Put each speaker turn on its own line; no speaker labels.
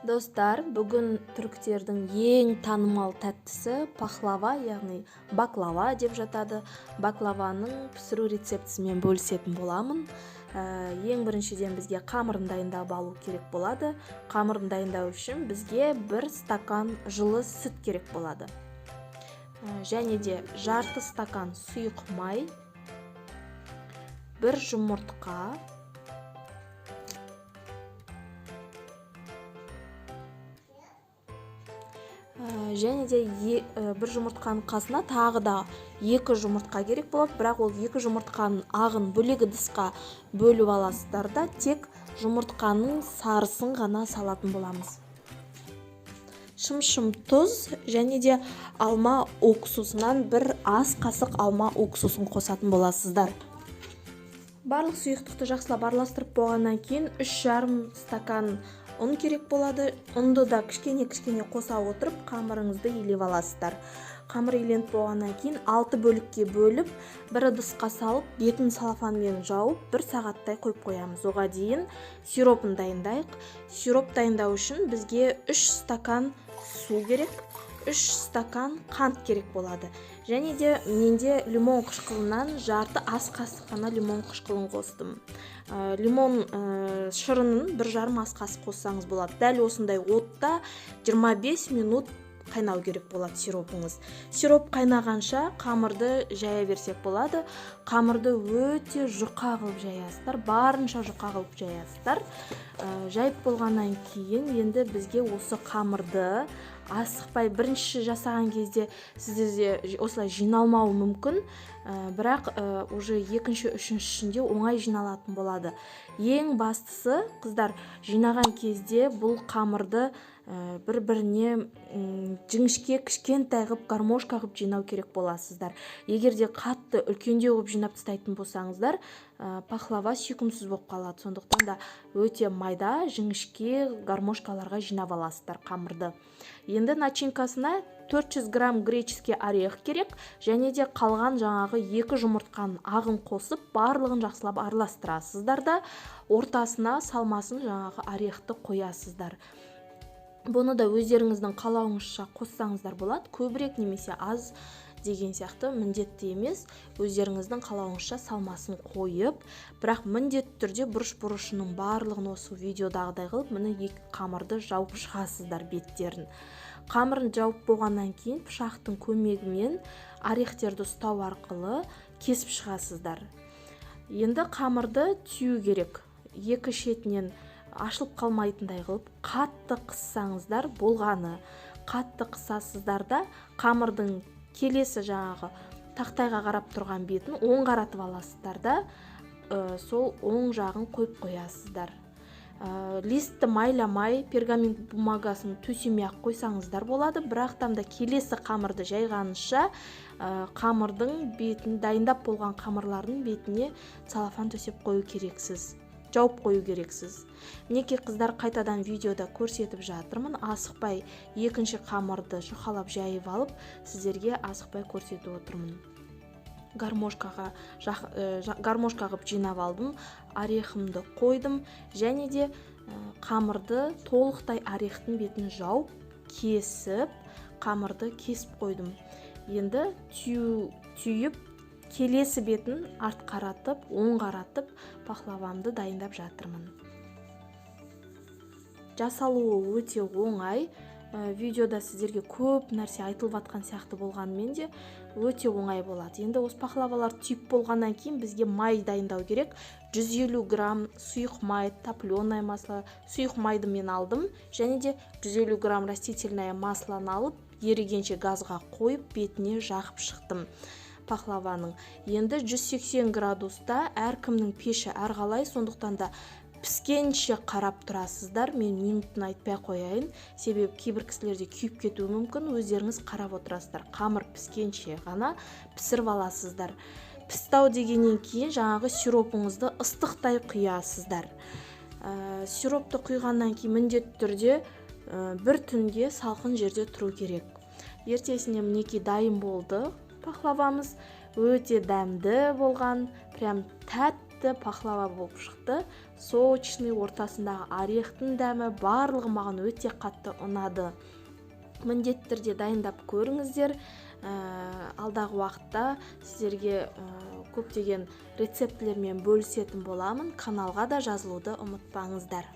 Достар, бүгін түріктердің ең танымал тәттісі пахлава, яғни баклава деп жатады. Баклаваның пісіру рецептісімен бөлісетін боламын. Ең біріншіден бізге қамырын дайындап алу керек болады. Қамырын дайындау үшін бізге 1 стакан жылы сүт керек болады. Және де жарты стакан сұйық май, 1 жұмыртқа, және де 1 жұмыртқаның қасына тағы да 2 жұмыртқа керек болады. Бірақ ол 2 жұмыртқаның ағын бөлек ыдысқа бөліп аласыздар да, тек жұмыртқаның сарысын ғана салатын боламыз. Шым-шым тұз және де алма уксусынан 1 ас қасық алма уксусын қосатын боласыздар. Барлық сұйықтықты жақсылап араластырып болғаннан кейін үш жарым стакан ұн керек болады. Ұнды да кішкене-кішкене қоса отырып қамырыңызды илеп аласыздар. Қамыр иленіп болғаннан кейін 6 бөлікке бөліп, бір ыдысқа салып, бетін салафанмен жауып, 1 сағаттай қойып қоямыз. Оға дейін сиропын дайындайық. Сироп дайындау үшін бізге 3 стакан су керек, 3 стакан қант керек болады. Және де менде лимон қышқылынан жарты ас қасық қана лимон қышқылын қостым. Лимон шырынын бір жарым ас қасық қоссаңыз болады. Дәл осындай отта 25 минут қайнау керек болады сиропыңыз. Сироп қайнағанша қамырды жая берсек болады. Қамырды өте жұқа қылып жаясыздар, барынша жұқа қылып жаясыздар. Жайып болғаннан кейін енді бізге осы қамырды асықпай бірінші жасаған кезде сіздерде осылай жиналмауы мүмкін, бірақ уже екінші, үшіншісінде оңай жиналатын болады. Ең бастысы, қыздар, жинаған кезде бұл қамырды бір-біріне жіңішке кішкентай қылып, гармошка қылып жинау керек боласыздар. Егер де қатты үлкендеу қылып жинап тастайтын болсаңыздар, пахлава сүйкімсіз болып қалады. Сондықтан да өте майда, жіңішке гармошкаларға жинап аласыздар қамырды. Енді начинкасына 400 грамм греческий орех керек, және де қалған жаңағы 2 жұмыртқаның ағын қосып, барлығын жақсылап араластырасыздар да, ортасына салмасын жаңағы орехты қоясыздар. Бұны да өздеріңіздің қалауыңызша қоссаңыздар болады, көбірек немесе аз деген сияқты міндетті емес, өздеріңіздің қалауыңызша салмасын қойып, бірақ міндетті түрде бұрыш-бұрышының барлығын осы видеодағыдай қылып, міне 2 қамырды жауып шығасыздар беттерін. Қамырын жауып болғаннан кейін пышақтың көмегімен орехтерді ұстау арқылы кесіп шығасыздар. Енді қамырды түю керек. 2 шетінен ашылып қалмайтындай қылып қатты қыссаңыздар болғаны. Қатты қысасыздар да қамырдың келесі жаңағы тақтайға қарап тұрған бетін оң қаратып аласыздар да, сол оң жағын қойып қоясыздар. Листті майламай, пергамент бумагасын төсемей-ақ қойсаңыздар болады, бірақ там да келесі қамырды жайғанша, қамырдың бетін, дайындап болған қамырлардың бетіне целлофан төсеп қою керексіз, жауып қою керексіз. Мінекей қыздар, қайтадан видеода көрсетіп жатырмын. Асықпай екінші қамырды жұқалап жайып алып, сіздерге асықпай көрсетіп отырмын. Гармошка қылып жинап алдым, орехымды қойдым, және де қамырды толықтай орехтың бетін жауып, кесіп, қамырды кесіп қойдым. Енді түйіп, келесі бетін арт қаратып, оң қаратып, пахлавамды дайындап жатырмын. Жасалуы өте оңай. Видеода сіздерге көп нәрсе айтылып жатқан сияқты болғанымен де өте оңай болады. Енді осы пахлавалар түйіп болғаннан кейін бізге май дайындау керек. 150 грамм сұйық май, топленое масло, сұйық майды мен алдым, және де 150 грамм растительное маслоны алып, ерігенше газға қойып, бетіне жағып шықтым пахлаваның. Енді 180 градуста, әркімнің пеші әрқалай, сондықтан да піскенше қарап тұрасыздар. Мен минутын айтпай қояйын, себебі кейбір кісілерде күйіп кетуі мүмкін. Өздеріңіз қарап отырасыздар. Қамыр піскенше ғана пісіріп аласыздар. Пістау дегеннен кейін жаңағы сиропыңызды ыстықтай құясыздар. Сиропты құйғаннан кейін міндетті түрде бір түнге салқын жерде тұру керек. Ертесіне мінекей дайын болды пахлавамыз. Өте дәмді болған, прям тәтті Тәтті пахлава болып шықты, сочный, ортасындағы орехтың дәмі, барлығы маған өте қатты ұнады. Міндетті түрде дайындап көріңіздер. Алдағы уақытта сіздерге көптеген рецептілермен бөлісетін боламын. Каналға да жазылуды ұмытпаңыздар.